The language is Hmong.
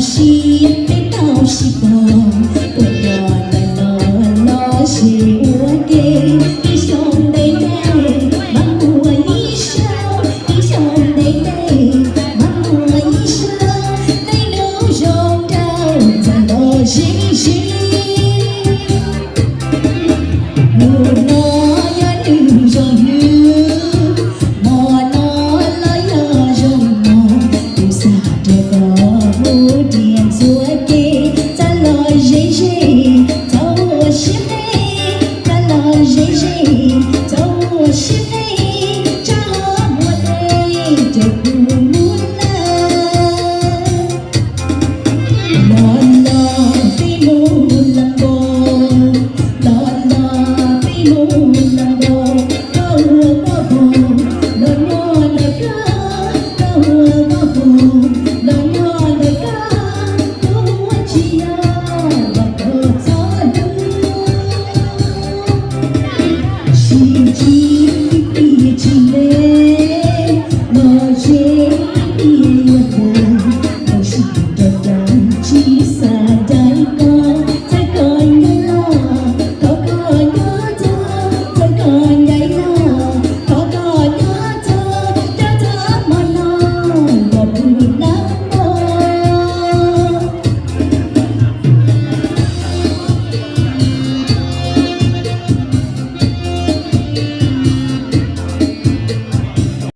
Siab peb tau sib koom, ua rau ntawm no los ze ua ke. Ib xyoo ntev ntev mas muaj ib zaug, ib xyoo ntev ntev mas muaj ib zaug, nej nyob zoo rau ntxhais los ze ze. Hnub no